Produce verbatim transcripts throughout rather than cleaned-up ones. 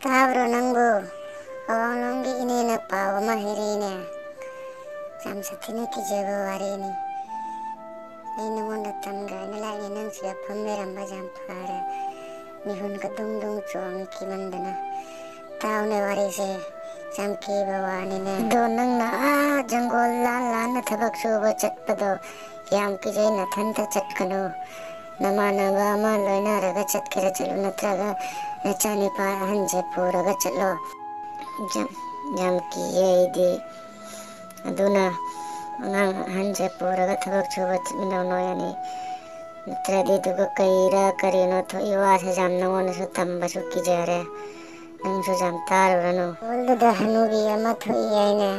ꯇꯥꯕ꯭ꯔꯣ ꯅꯪꯕꯨ? ꯑꯋꯥꯡꯂꯣꯝꯒꯤ ꯏꯅꯦꯅ ꯄꯥꯎ ꯑꯃ ꯍꯥꯏꯔꯛꯏꯅꯦ꯫ ꯌꯥꯝ ꯁꯥꯊꯤꯅ ꯀꯤꯖꯕ ꯋꯥꯔꯤꯅꯤ꯫ ꯑꯩ ꯅꯉꯣꯟꯗ ꯇꯝꯒꯦꯅ ꯂꯥꯛꯏꯅꯦ, ꯅꯪ ꯁꯤꯗ ꯐꯝ ꯂꯩꯔꯝꯕ ꯌꯥꯝ ꯐꯔꯦ꯫ ꯃꯤꯍꯨꯟꯒ ꯗꯨꯡ ꯗꯨꯡ ꯆꯣꯡꯉꯤ ꯀꯤꯃꯟꯗꯅ꯫ ꯇꯥꯎꯅꯦ ꯋꯥꯔꯤꯁꯦ, ꯌꯥꯝ ꯀꯤꯕ ꯋꯥꯅꯤꯅꯦ꯫ ꯑꯗꯣ ꯅꯪꯅ ꯑꯥ ꯖꯪꯒꯜ ꯂꯥꯟ ꯂꯥꯟꯅ ꯊꯕꯛ ꯁꯨꯕ ꯆꯠꯄꯗꯣ ꯌꯥꯝ ꯀꯤꯖꯩ, ꯅꯊꯟꯇ ꯆꯠꯀꯅꯨ꯫ ꯅꯃꯥꯟꯅꯕ ꯑꯃ ꯂꯣꯏꯅꯔꯒ ꯆꯠꯀꯦꯔꯥ ꯆꯠꯂꯨ, ꯅꯠꯇ꯭ꯔꯒ ꯅꯆꯥꯅꯤꯄꯥ ꯑꯍꯟꯁꯦ ꯄꯨꯔꯒ ꯆꯠꯂꯣ꯫ ꯌꯥꯝ, ꯌꯥꯝ ꯀꯤꯌꯦ ꯑꯩꯗꯤ꯫ ꯑꯗꯨꯅ ꯑꯉꯥꯡ ꯑꯍꯟꯁꯦ ꯄꯨꯔꯒ ꯊꯕꯛ ꯁꯨꯕ ꯆꯠꯃꯤꯟꯅꯧ ꯅꯣꯏ ꯑꯅꯤ꯫ ꯅꯠꯇ꯭ꯔꯗꯤ ꯑꯗꯨꯒ ꯀꯩꯔꯥ ꯀꯔꯤꯅꯣ ꯊꯣꯛꯏ ꯋꯥꯁꯦ ꯌꯥꯝ ꯅꯉꯣꯟꯗꯁꯨ ꯇꯝꯕꯁꯨ ꯀꯤꯖꯔꯦ꯫ ꯅꯪꯁꯨ ꯌꯥꯝ ꯇꯥꯔꯨꯔꯅꯨ꯫ ꯍꯣꯜꯗꯨꯗ ꯍꯅꯨꯕꯤ ꯑꯃ ꯊꯣꯛꯏ ꯍꯥꯏꯅꯦ꯫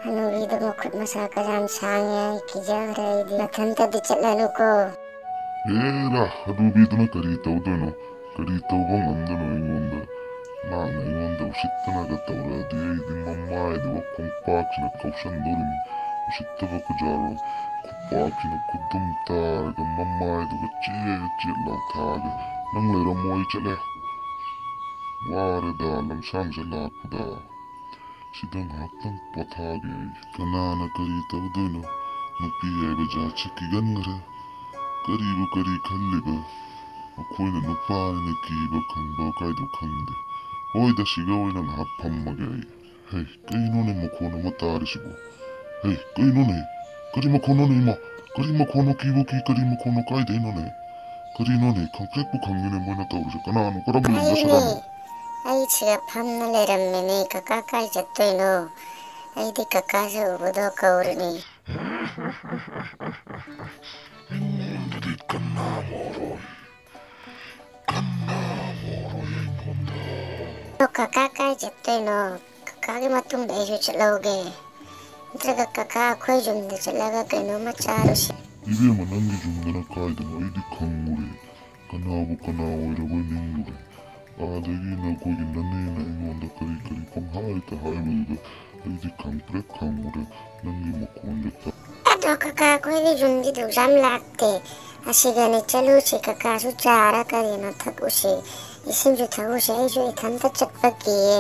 ꯍꯅꯨꯕꯤꯗꯣ ꯃꯈꯨꯠ ꯃꯁꯥꯀ ꯌꯥꯝ ꯁꯥꯡꯉꯦ ꯍꯥꯏ, ꯀꯤꯖꯈ꯭ꯔꯦ ꯑꯩꯗꯤ꯫ ꯃꯊꯟꯇꯗꯤ ꯆꯠꯂꯅꯨꯀꯣ꯫ ꯍꯦꯔꯥ, ꯍꯅꯨꯕꯤꯗꯨꯅ ꯀꯔꯤ ꯇꯧꯗꯣꯏꯅꯣ? ꯀꯔꯤ ꯇꯧꯕ ꯉꯝꯗꯣꯏꯅꯣ ꯑꯩꯉꯣꯟꯗ? ꯃꯥꯅ ꯑꯩꯉꯣꯟꯗ ꯎꯁꯤꯠꯇꯅꯒ ꯇꯧꯔꯛꯑꯗꯤ ꯑꯩꯗꯤ ꯃꯃꯥꯏꯗꯨꯒ ꯈꯣꯡꯄꯥꯛꯁꯤꯅ ꯀꯧꯁꯟꯗꯣꯔꯤꯅꯤ꯫ ꯎꯁꯤꯠꯇꯕ ꯀꯖꯥꯔꯣ, ꯈꯨꯄꯥꯛꯁꯤꯅ ꯈꯨꯗꯨꯝ ꯇꯥꯔꯒ ꯃꯃꯥꯏꯗꯨꯒ ꯆꯦꯠ ꯆꯦꯠ ꯂꯥꯎꯊꯥꯒꯦ꯫ ꯅꯪ ꯂꯩꯔꯝꯃꯣ, ꯑꯩ ꯆꯠꯂꯦ꯫ ꯋꯥꯔꯦꯗ ꯂꯝꯁꯥꯡꯁꯦ ꯂꯥꯛꯄꯗ꯫ ꯁꯤꯗ ꯉꯥꯏꯍꯥꯛꯇꯪ ꯄꯣꯊꯥꯒꯦ ꯑꯩ꯫ ꯀꯅꯥꯅ ꯀꯔꯤ ꯇꯧꯗꯣꯏꯅꯣ? ꯅꯨꯄꯤ ꯍꯥꯏꯕ ꯖꯥꯠꯁꯦ ꯀꯤꯒꯟꯈ꯭ꯔꯦ꯫ ꯀꯔꯤꯕꯨ ꯀꯔꯤ ꯈꯜꯂꯤꯕ? ꯃꯈꯣꯏꯅ ꯅꯨꯄꯥꯅꯤꯅ ꯀꯤꯕ ꯈꯪꯕ ꯀꯥꯏꯗꯣ ꯈꯪꯗꯦ꯫ ꯍꯣꯏꯗ, ꯁꯤꯒ ꯑꯣꯏꯅ ꯉꯥꯏꯍꯥꯛ ꯐꯝꯃꯒꯦ ꯑꯩ꯫ ꯍꯩ, ꯀꯩꯅꯣꯅꯦ ꯃꯈꯣꯟ ꯑꯃ ꯇꯥꯔꯤꯁꯤꯕꯨ? ꯍꯩ, ꯀꯩꯅꯣꯅꯦ? ꯀꯔꯤ ꯃꯈꯣꯟꯅꯣꯅꯦ ꯏꯃꯥ? ꯀꯔꯤ ꯃꯈꯣꯟꯅꯣ? ꯀꯤꯕꯨ ꯀꯤ, ꯀꯔꯤ ꯃꯈꯣꯟꯅꯣ? ꯀꯥꯏꯗꯩꯅꯣꯅꯦ? ꯀꯔꯤꯅꯣꯅꯦ? ꯈꯪꯄ꯭ꯔꯦꯛꯄꯨ ꯈꯪꯉꯤꯅꯦ ꯃꯣꯏꯅ ꯇꯧꯔꯤꯁꯦ꯫ ꯀꯅꯥꯅꯣ? ꯀꯔꯝꯕ ꯌꯨꯝꯗ ꯑꯩꯅꯦ꯫ ꯁꯥꯔꯝꯃꯤꯅꯣ? ꯑꯩ ꯁꯤꯗ ꯐꯝꯅ ꯂꯩꯔꯝꯃꯤꯅꯦ꯫ ꯀꯀꯥ ꯀꯥꯏ ꯆꯠꯇꯣꯏꯅꯣ? ꯑꯩꯗꯤ ꯀꯀꯥꯁꯦ ꯎꯕꯗꯣ ꯀꯧꯔꯤꯅꯤ꯫ ꯑꯩꯉꯣꯟꯗꯗꯤ ꯀꯅꯥ ꯃꯣꯔꯣꯏ? ꯀꯅꯥ ꯃꯣꯔꯣꯏ ꯑꯩꯉꯣꯟꯗ? ꯑꯗꯣ ꯀꯀꯥ ꯀꯥꯏ ꯆꯠꯇꯣꯏꯅꯣ? ꯀꯀꯥꯒꯤ ꯃꯇꯨꯡꯗ ꯑꯩꯁꯨ ꯆꯠꯍꯧꯒꯦ꯫ ꯅꯠꯇ꯭ꯔꯒ ꯀꯀꯥ ꯑꯩꯈꯣꯏ ꯌꯨꯝꯗ ꯆꯠꯂꯒ ꯀꯩꯅꯣꯝꯃ ꯆꯥꯔꯨꯁꯤ꯫ ꯏꯕꯦꯝꯃ, ꯅꯪꯒꯤ ꯌꯨꯝꯗꯅ ꯀꯥꯏꯗꯅꯣ? ꯑꯩꯗꯤ ꯈꯪꯉꯨꯔꯦ꯫ ꯀꯅꯥꯕꯨ ꯀꯅꯥ ꯑꯣꯏꯔꯕꯣꯏ ꯅꯤꯡꯂꯨꯔꯦ꯫ ꯑꯥꯗꯒꯤ ꯅꯈꯣꯏꯒꯤ ꯅꯅꯦꯅ ꯑꯩꯉꯣꯟꯗ ꯀꯔꯤ ꯀꯔꯤ ꯄꯪꯍꯥꯏꯇ ꯍꯥꯏꯕꯗꯨꯗ ꯑꯩꯗꯤ ꯈꯪꯄ꯭ꯔꯦꯛ ꯈꯪꯉꯨꯔꯦ꯫ ꯅꯪꯒꯤ ꯃꯈꯣꯟꯗꯣ ꯇꯥ- ꯑꯗꯣ ꯀꯀꯥ, ꯑꯩꯈꯣꯏꯒꯤ ꯌꯨꯝꯗꯤ ꯑꯗꯨꯛ ꯌꯥꯝ ꯂꯥꯞꯇꯦ꯫ ꯑꯁꯤꯗꯅꯦ ꯆꯠꯂꯨꯁꯤ꯫ ꯀꯀꯥꯁꯨ ꯆꯥꯔ ꯀꯔꯤꯅꯣ ꯊꯛꯎꯁꯤ꯫ ꯏꯁꯤꯡꯁꯨ ꯊꯛꯎꯁꯦ, ꯑꯩꯁꯨ ꯏꯊꯟꯇ ꯆꯠꯄ ꯀꯤꯌꯦ꯫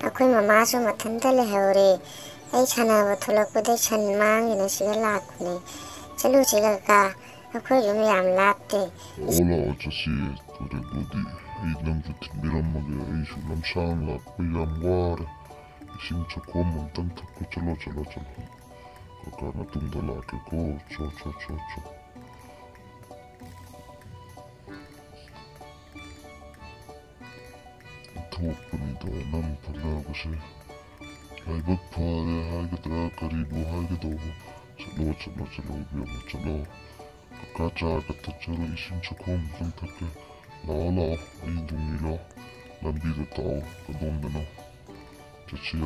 ꯑꯩꯈꯣꯏ ꯃꯃꯥꯁꯨ ꯃꯊꯟꯇ ꯂꯩꯍꯧꯔꯦ꯫ ꯑꯩ ꯁꯥꯟꯅꯕ ꯊꯣꯛꯂꯛꯄꯗꯩ ꯁꯟ ꯃꯥꯡꯒꯦꯅ ꯁꯤꯗ ꯂꯥꯛꯄꯅꯦ꯫ ꯆꯠꯂꯨꯁꯦ ꯀꯀꯥ, ꯑꯩꯈꯣꯏ ꯌꯨꯝ ꯌꯥꯝ ꯂꯥꯞꯇꯦ꯫ ꯂꯥꯛꯑꯣ ꯂꯥꯛꯑꯣ ꯆꯠꯁꯤ꯫ ꯐꯔꯦ ꯑꯗꯨꯗꯤ ꯑꯩ ꯅꯪꯁꯨ ꯊꯤꯟꯕꯤꯔꯝꯃꯒꯦ꯫ ꯑꯩꯁꯨ ꯂꯝꯁꯥꯡ ꯂꯥꯛꯄ ꯌꯥꯝ ꯋꯥꯔꯦ꯫ ꯏꯁꯤꯡ ꯆꯈꯣꯝ ꯑꯝꯇꯪ ꯊꯛꯀꯦ꯫ ꯆꯠꯂꯣ ꯆꯠꯂꯣ ꯆꯠꯂꯣ꯫ ꯀꯀꯥ ꯃꯇꯨꯡꯗ ꯂꯥꯛꯀꯦꯀꯣ꯫ ꯆꯣ ꯆꯣ ꯆꯣ ꯆꯣ꯫ ꯊꯣꯛꯄꯅꯤꯗ ꯅꯪ ꯊꯛꯅꯕꯁꯦ꯫ ꯂꯥꯏꯕꯛ ꯐꯔꯦ ꯍꯥꯏꯒꯗ꯭ꯔꯥ ꯀꯔꯤꯕꯨ ꯍꯥꯏꯒꯗꯧꯕ? ꯆꯠꯂꯣ ꯆꯠꯂꯣ ꯆꯠꯂꯣ ꯏꯕꯦꯝꯃ ꯆꯠꯂꯣ꯫ ꯀꯀꯥ ꯆꯥꯒ ꯊꯛꯆꯔꯣ, ꯏꯁꯤꯡ ꯆꯈꯣꯝ ꯑꯝꯇꯪ ꯊꯛꯀꯦ꯫ ꯂꯥꯛꯑꯣ ꯂꯥꯛꯑꯣ, ꯑꯩ ꯑꯗꯨꯝ ꯏꯜꯂꯣ꯫ ꯂꯝꯕꯤꯗ ꯇꯥꯛꯑꯣ ꯀꯗꯣꯝꯗꯅꯣ꯫ ꯆꯠꯁꯤ꯫